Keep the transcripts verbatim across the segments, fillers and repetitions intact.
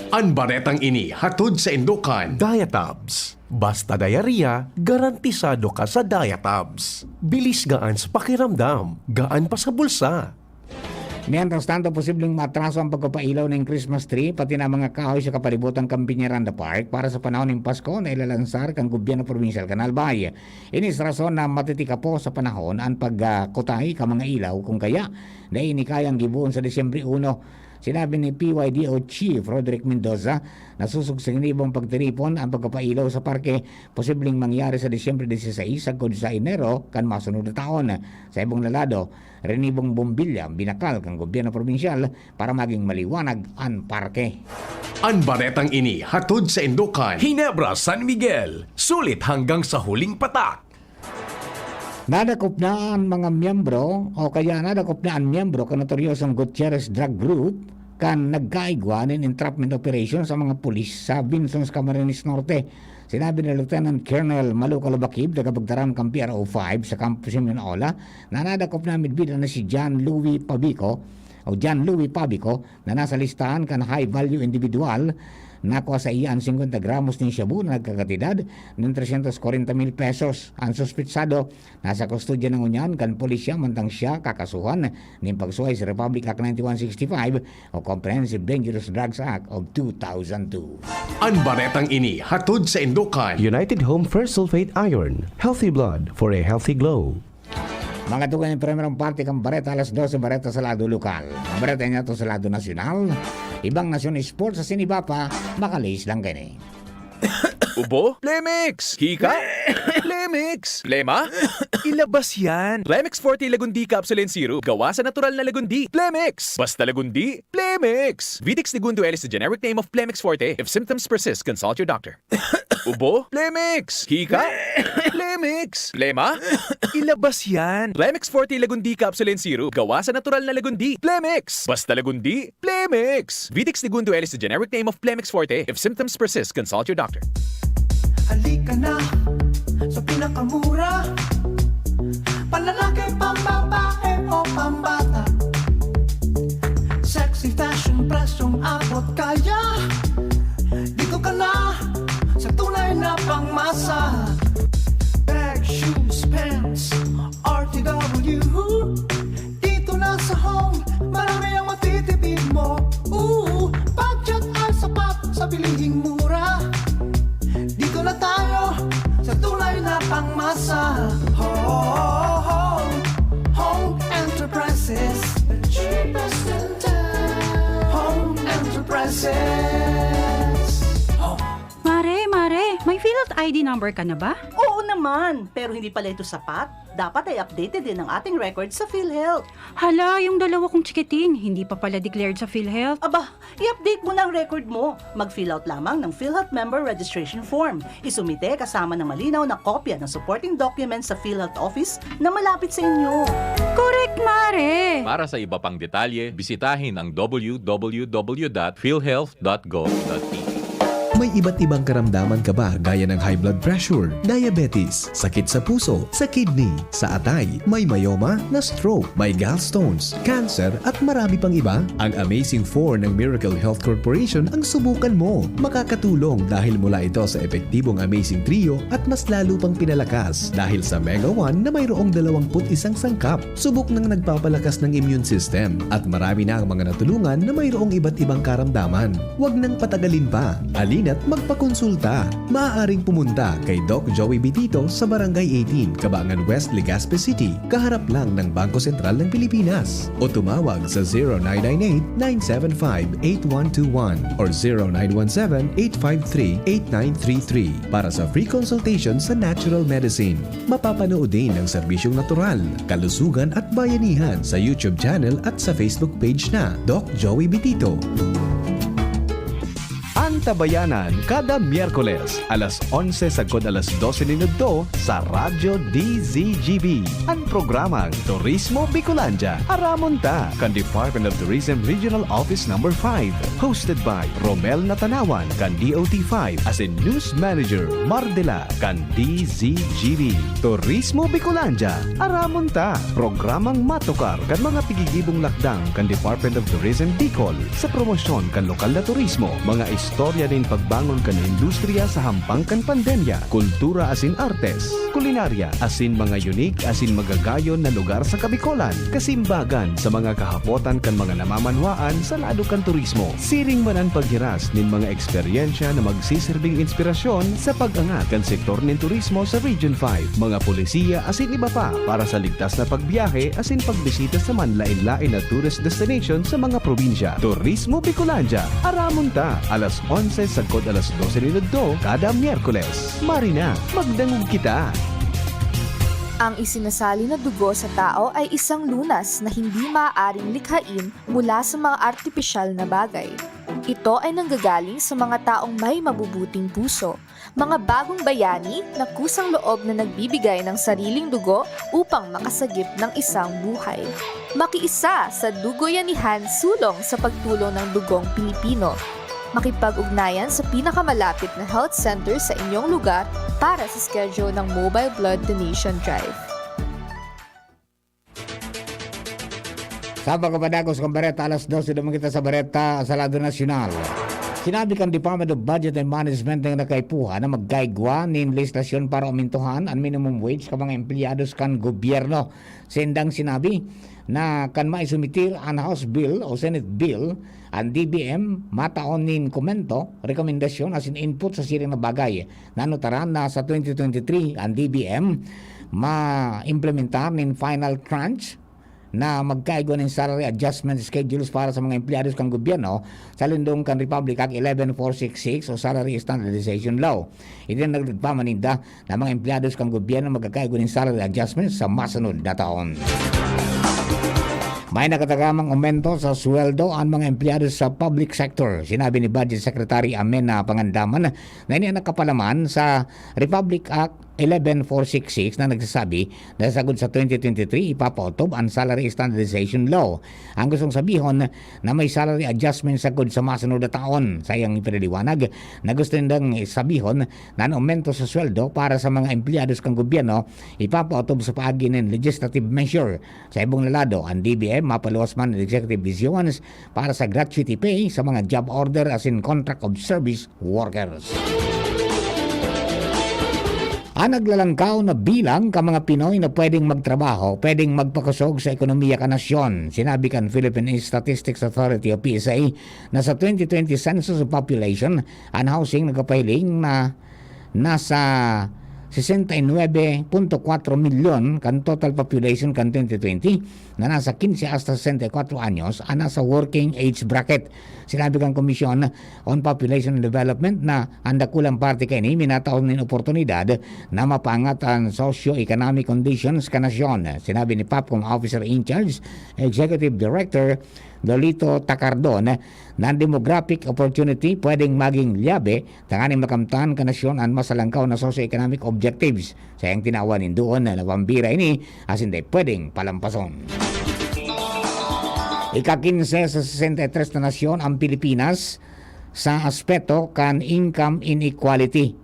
An baretang ini hatod saindo kan Diatabs. Basta diarrhea, garantisado ka sa Diatabs. Bilis gaan sa pakiramdam, gaan pa sa bulsa. Mientras tanto, posibleng maatraso ang pagpapailaw nin Christmas tree, pati na mga kahoy sa kapalibutan kan Peñaranda Park para sa panahon nin Pasko na ilalansar kan gobyerno probinsyal kan Albay. Ini sa rason na matitikapo sa panahon an pagkutay kan mga ilaw, kung kaya, dai ini kayang gibohon sa Disyembre uno. Sinabi ni P Y D O Chief Roderick Mendoza na sosog sa ginibong pagtiripon ang pagpapailaw sa parke, posibleng mangyari sa Disyembre dieciséis sagkod sa Enero kan masunod na taon. Sa ibong lalado, rinibong bombilya ang binakal kan gobyerno probinsyal para maging maliwanag an parke. An baretang ini hatod saindo kan Ginebra San Miguel, sulit hanggang sa huling patak. Nadakop na an mga miyembro o kaya nadakop na an miyembro kan notoryosong Gutierrez Drug Group kan nagkaigwa nin entrapment operation sa mga pulis sa Binsones, Camarines Norte. Sinabi ni Lieutenant Colonel Maluca Lubakib, tagapagtaram kan P R O five sa Campo Simeon Ola, na nadakop na midbida na si John Louis Pabico o John Louis Pabico na nasa listahan kan high value individual. Nakua saiya an singkwenta gramos nin shabu na nagkakantidad nin tresyentos kwarenta mil pesos. An suspetsado nasa kustodya na ngunyan kan pulisya, mantang siya kakasuhan nin pagsuhay sa Republic Act ninety-one sixty-five o Comprehensive Dangerous Drugs Act of two thousand two. An baretang ini hatod saindo kan United Home Ferrous Sulfate Iron, healthy blood for a healthy glow. Mga tugang, yung primerong parte kan Bareta alas dose, Bareta sa lado lokal. Ang Bareta niya to sa lado nasyonal. Ibang nasyon sports sa Sinibapa, makalihis lang kaini. Ubo? Plemix! Hika? Plemix! Plema? Ilabas yan! Plemix Forte Lagundi Capsule and Syrup. Gawa sa natural na lagundi. Plemix! Basta lagundi, Plemix! Vitex Negundo L is the generic name of Plemix Forte. If symptoms persist, consult your doctor. Ubo? Plemix! Hika? Plemix! Plema? Ilabas yan! Plemix Forte Lagundi Capsule and Syrup. Gawa sa natural na lagundi. Plemix! Basta lagundi, Plemix! Vitex Negundo L is the generic name of Plemix Forte. If symptoms persist, consult your doctor. Halika na sa pinakamura. Panlalaki, pambabae o pambata. Sexy fashion, presyong abot kaya. Dito ka na sa tunay na pangmasa. Bag, shoes, pants, R T W. Dito na sa Home, marami ang matitipid mo. Oo, budget ay sapat sa bilihing mura. Dito na tayo sa tunay na pangmasa. Home, Home Enterprises, the cheapest in town. Home Enterprises. Home. Mare, mare, may PhilHealth I D number ka na ba? Oo naman, pero hindi pala ito sapat. Dapat ay updated din ang ating record sa PhilHealth. Hala, yung dalawa kong chikiting, hindi pa pala declared sa PhilHealth. Aba, i-update mo na ang record mo. Mag-fill out lamang ng PhilHealth Member Registration Form. Isumite kasama ng malinaw na kopya ng supporting documents sa PhilHealth Office na malapit sa inyo. Correct, Mare! Para sa iba pang detalye, bisitahin ang w w w dot philhealth dot gov dot p h. May iba't ibang karamdaman ka ba, gaya ng high blood pressure, diabetes, sakit sa puso, sa kidney, sa atay, may myoma, na-stroke, may gallstones, cancer, at marami pang iba? Ang Amazing four ng Miracle Health Corporation ang subukan mo. Makakatulong dahil mula ito sa epektibong Amazing Trio at mas lalo pang pinalakas dahil sa Mega one na mayroong dalawampu't isang sangkap. Subok nang nagpapalakas ng immune system at marami na ang mga natulungan na mayroong iba't ibang karamdaman. Huwag nang patagalin pa. Halina't magpakonsulta. Maaaring pumunta kay Doc Joey Bitito sa Barangay eighteen, Cabangan West, Legazpi City, kaharap lang ng Bangko Sentral ng Pilipinas. O tumawag sa zero nine nine eight, nine seven five, eight one two one or zero nine one seven, eight five three, eight nine three three para sa free consultation sa natural medicine. Mapapanood din ang serbisyong natural, kalusugan at bayanihan sa YouTube channel at sa Facebook page na Doc Joey Bitito. Antabayanan kada Miyerkules, alas onse sagkod alas dose nin udto sa Radyo D Z G B, an programang Turismo Bicolandia. Aramon ta kan Department of Tourism Regional Office Number five, hosted by Romel Natanawan kan D O T five asin News Manager Mardela kan D Z G B. Turismo Bicolandia, aramon ta! Programang matukar kan mga pigigibong lakdang kan Department of Tourism Bicol sa promosyon kan lokal na turismo, mga istorya nin pagbangon kan industriya sa hampang kan pandemya, kultura asin artes, kulinarya asin mga unique asin magagayon na lugar sa Kabicolan, kasimbagan sa mga kahapotan kan mga namamanwaan sa lado kan turismo. Siring man an paghiras nin mga eksperyensya na magsiserbing inspirasyon sa pag-angat kan sektor nin turismo sa Region five, mga polisiya asin iba pa para sa ligtas na pagbiyahe asin pagbisita sa manlaen-laen na tourist destination sa mga probinsya. Turismo Bicolandia, aramon ta, alas onse sagkod alas dose nin udto kada Miyerkules. Marina, magdangog kita! Ang isinasali na dugo sa tao ay isang lunas na hindi maaaring likhain mula sa mga artipisyal na bagay. Ito ay nanggagaling sa mga taong may mabubuting puso, mga bagong bayani na kusang loob na nagbibigay ng sariling dugo upang makasagip ng isang buhay. Makiisa sa Dugoyanihan Sulong sa pagtulong ng dugong Pilipino. Makipag-ugnayan sa pinakamalapit na health center sa inyong lugar para sa schedule ng Mobile Blood Donation Drive. Sa pagkapadagos kan bareta, alas dose naman kita sa bareta sa lado nasyonal. Sinabi kan Department of Budget and Management na nakaipuhan na magkaigwa nin legislasyon para umintuhan an minimum wage kan mga empleyados kan gobyerno. Saindang sinabi na kan maisumitir an House Bill o Senate Bill, an D B M mataon nin komento, rekomendasyon asin input sa siring na bagay. Nanutaran na sa twenty twenty-three an D B M maimplementar nin final tranche na magkaigwa nin salary adjustment schedules para sa mga empleyados kan gobyerno sa lindong kan Republic Act eleven four six six o Salary Standardization Law. Idinagdag pa maninda na mga empleyados kan gobyerno magkakaigwa nin salary adjustment sa masunod na taon. May nakatagamang aumento sa sweldo an mga empleyado sa public sector. Sinabi ni Budget Secretary Amena Pangandaman na ini an nakapalaman sa Republic Act eleven four six six na nagsasabi na sagod sa twenty twenty-three, ipapaotob an Salary Standardization Law. Ang gustong sabihon na may salary adjustment sagod sa masunod na taon. Sa iyang ipinaliwanag na gusto nindang sabihon na an aumento sa sweldo para sa mga empleyados kan gobyerno ipapaotob sa paagi nin legislative measure. Sa ibong lalado, an D B M mapaluwas man an executive issuance para sa gratuity pay sa mga job order asin contract of service workers. An naglalangkaw na bilang kan mga Pinoy na pwedeng magtrabaho, pwedeng magpakosog sa ekonomiya kan nasyon. Sinabi kan Philippine Statistics Authority o P S A na sa twenty twenty Census of Population, an housing nagpapahiling na nasa sesenta y nuebe punto kwatro milyon kan total population kan twenty twenty, na nasa quince hasta sesenta y cuatro anyos an nasa working age bracket. Sinabi kan Commission on Population and Development na an dakulang parte kaini minatao nin oportunidad na mapaangat an socio-economic conditions kan nasyon. Sinabi ni POPCOM Officer in Charge, Executive Director Lolito Tacardon, na an demographic opportunity pwedeng magin lyabe tanganing makamtan kan nasyon an mas alangkaw na socio-economic objectives. Sa iyang tinawan, nin duon na napambira ini asin dai pwedeng palampason. Ika-kinse sa sesenta y tres na nasyon ang Pilipinas sa aspeto kan income inequality.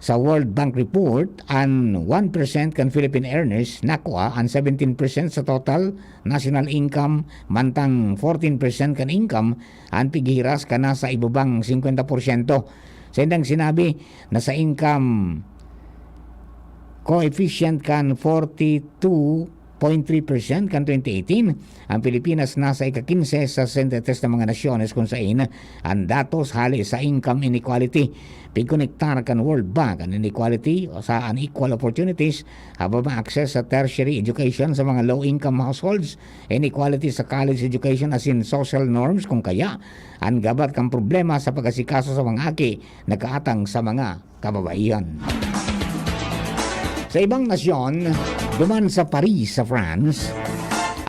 Sa World Bank report, an one percent kan Philippine earners nakua an seventeen percent sa total national income, mantang fourteen percent kan income an pighihiras kan nasa ibabang singkwenta porsyento. Saindang sinabi na sa income coefficient kan forty-two point three percent kan twenty eighteen, ang Pilipinas nasa ika-kinse sa sesenta y tres na mga nasyones kun sain an datos hale sa income inequality. Pigkonektar kan World Bank an inequality sa unequal opportunities, habang access sa tertiary education sa mga low-income households, inequality sa college education asin social norms, kun kaya an gabat kan problema sa pag-asikaso sa mga aki nakaatang sa mga kababaihan. Sa ibang nasyon, duman sa Paris, sa France,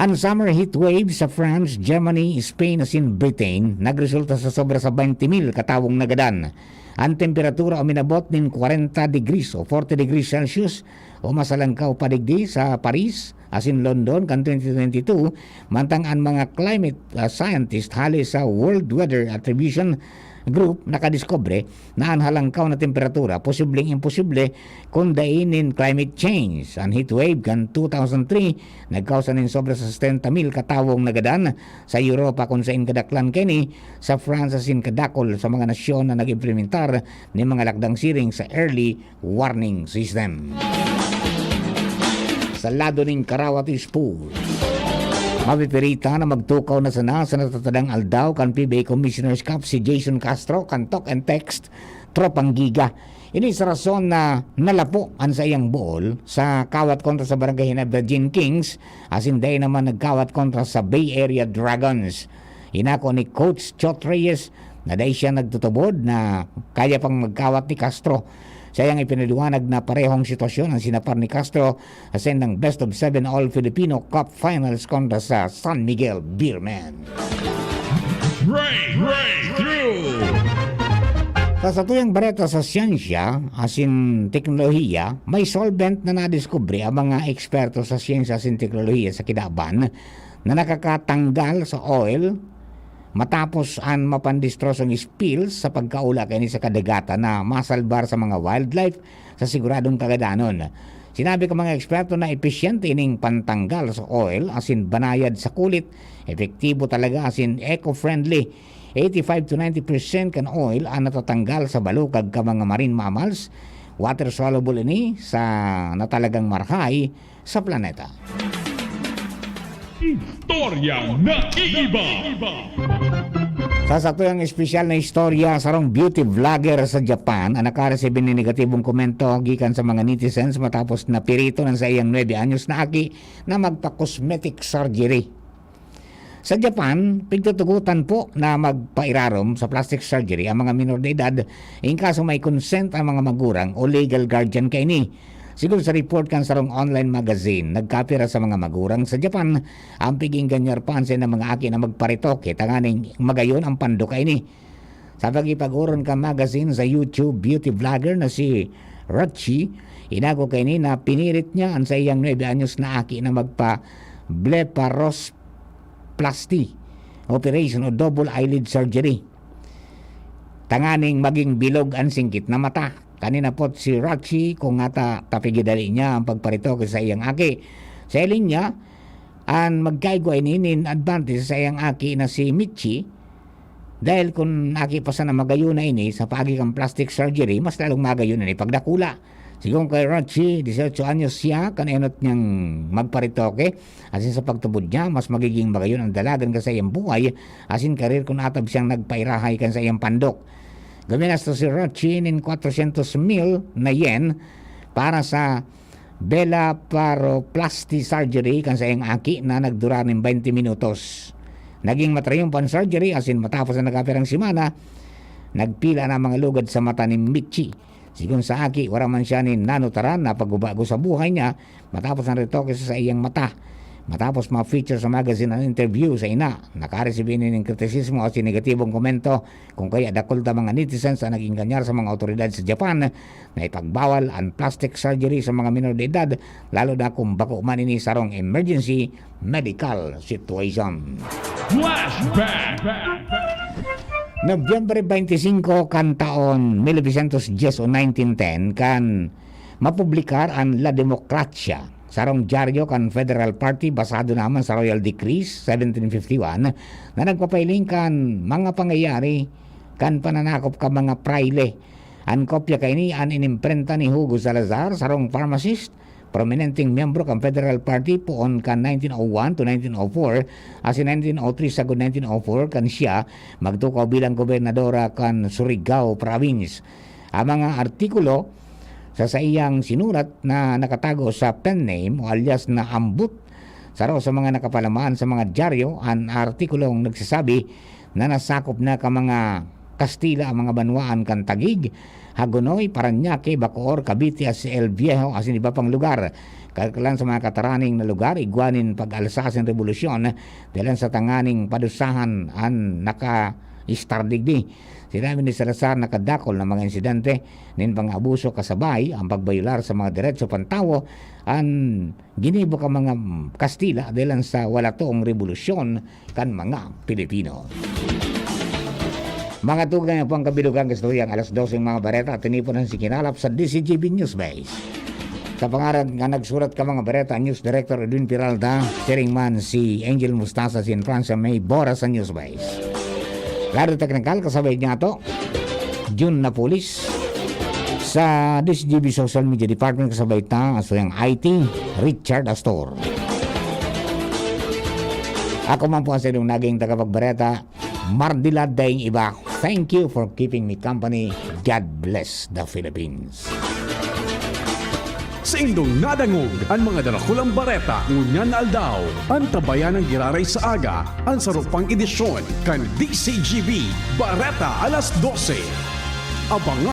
An summer heat wave sa France, Germany, Spain asin Britain nagresulta sa sobra sa twenty mil katawong nagadan. An temperatura uminabot nin forty degrees o forty degrees Celsius o mas alangkaw pa digdi sa Paris asin London kan twenty twenty-two, mantang an mga climate, ah, scientist hale sa World Weather Attribution Group nakadiskubre na an halangkaw na temperatura posibleng imposible kun dai nin climate change. An heatwave kan two thousand three nagkausa nin sobra sa sesenta mil katawong nagadan sa Europa, kun sain kadaklan kaini sa France asin kadakul sa mga nasyon na nag-implementar nin mga lakdang siring sa early warning system. Sa lado nin Karawat Sports, mapipirita na magtukaw na sana sa natatadang aldaw kan P B A Commissioner's Cup si Jason Castro kan Talk and Text Tropang Giga. Ini sa rason na nalapo an saiyang bool sa kawat kontra sa Barangay Ginebra Gin Kings, asin dai naman nagkawat kontra sa Bay Area Dragons. Inako ni Coach Chot Reyes na dai siya nagtutubod na kaya pang magkawat ni Castro. Saiyang ipinaliwanag na parehong sitwasyon ang sinapar ni Castro sa sendang Best of Seven All Filipino Cup Finals kontra sa San Miguel Beermen. Breakthrough! Sa satuyang bareta sa siyensya asin teknolohiya, may solvent na nadiskubre ang mga eksperto sa siyensya asin teknolohiya sa kinaban na nakakatanggal sa oil matapos an mapandestrosong spill sa pagkaula kaini sa kadagatan na masalbar sa mga wildlife sa siguradong kagadanon. Sinabi kan mga eksperto na episyente ining pantanggal sa oil asin banayad sa kulit, epektibo talaga asin eco-friendly. Eighty-five to ninety percent kan oil ang natatanggal sa balukag kan mga marine mammals. Water-soluble ini sa na talagang marahay sa planeta. Istorya na iiba. Sa satuyang espesyal na istorya, sarong beauty vlogger sa Japan ang nakaresibi nin negatibong komento gikan sa mga netizens matapos na piriton an saiyang nuebe anyos na aki na magpa-cosmetic surgery. Sa Japan, pigtutugotan po na magpairarom sa plastic surgery ang mga minor de edad, in kaso may consent ang mga magurang o legal guardian kaini. Sigon sa report kan sarong online magazine, nagkapira sa mga magurang sa Japan ang pig-engañar pa an saindang mga aki na magparetoke tanganing magayon ang pandok kaini. Sa pagipag-oron kan magazine sa YouTube beauty vlogger na si Rachi, inako kaini na pinirit niya an saiyang nuebe anyos na aki na magpa-blepharoplasty operation o double eyelid surgery tanganing maging bilog an singkit na mata. Kan inapot si Rachi kung ngata tapigidali niya ang pagparetoke sa iyang aki. Sa hiling niya, an magkaigwa ini nin advantage sa iyang aki na si Michi, dahil kun aki pa sana magayon na ini sa paagi kan plastic surgery, mas lalong magayon na ini pagdakula. Sigon kay Rachi, dieciocho anyos siya kan enot niyang magparetoke, asin sa pagtubod niya, mas magiging magayon ang dalagan kan saiyang buhay asin karir kun atab siyang nagpairahay kan saiyang pandok. Guminastos si Rachi nin kwatrosyentos mil na yen para sa blepharoplasty surgery kan saiyang aki na nagdurar nin baynte minutos. Naging matrayumpo an surgery asin matapos na nagkapirang semana, nagpila na ang mga lugad sa mata ni Michi. Sigon sa aki, wara man siya nin nanutaran na pagbabago sa buhay niya matapos ang retoke sa saiyang mata. Matapos ma-feature sa magazine an interview sa ina, nakaresibi ini nin kritisismo asin negatibong komento kun kaya dakul ta mga netizens an nag-engañar sa mga awtoridad sa Japan na ipagbawal an plastic surgery sa mga minor de edad, lalo na kung bako man ini sarong emergency medical situation. Flashback! Nobyembre twenty-five kan taon mil novecientos diyes o nineteen ten, kan mapublikar an La Democracia, sarong dyaryo kan Federal Party basado naman sa Royal Decree seventeen fifty-one na nagpapahiling kan mga pangyayari kan pananakop kan mga prayle. An kopya kaini an inimprenta ni Hugo Salazar, sarong pharmacist, prominenteng miyembro kan Federal Party poon kan nineteen oh one to nineteen oh four, asin nineteen oh three sagod nineteen oh four kan siya magtukaw bilang gobernadora kan Surigao Province. Ang mga artikulo sa saiyang sinurat na nakatago sa pen name o alias na Ambut, saro sa mga nakapalaman sa mga dyaryo, an artikulong nagsasabi na nasakop na ka mga Kastila ang mga banwaan kan Taguig, Hagonoy, Parañaque, Bacoor, Cavite, asin El Viejo, asin iba pang lugar. Kakulang sa mga kataraning na lugar, igwa nin pag-alsa asin rebolusyon, dalan sa tanganing padusahan an naka-istar digdi. Sinabi ni Salazar na kadakol na mga insidente nin pang-abuso kasabay ang pagbayular sa mga deretso pantawo an ginibo kan mga Kastila dalan sa wala toong rebolusyon kan mga Pilipino. Mga tugang, yan po ang kabilugan kastoryang alas dose ng mga bareta at tinipon ang sikinalap sa D C G B News Base. Sa pangaran nga nagsurat ka mga bareta, News Director Edwin Peralta, siring man si Angel Mustasa, si Francia May Bora sa News Base. Lado teknikal, kasabay niya to, Jun Napolis. Sa D C G B Social Media Department, kasabay ta, ang suyang I T, Richard Astor. Ako man po ang sa inyong naging tagapagbareta, Mardilad Daing Iba. Thank you for keeping me company. God bless the Philippines. Sa indong nadangog an mga darakulang bareta ngunyan na aldaw, antabayan ng giraray sa aga an sarupang edisyon kan D C G B Bareta Alas dose. Abangan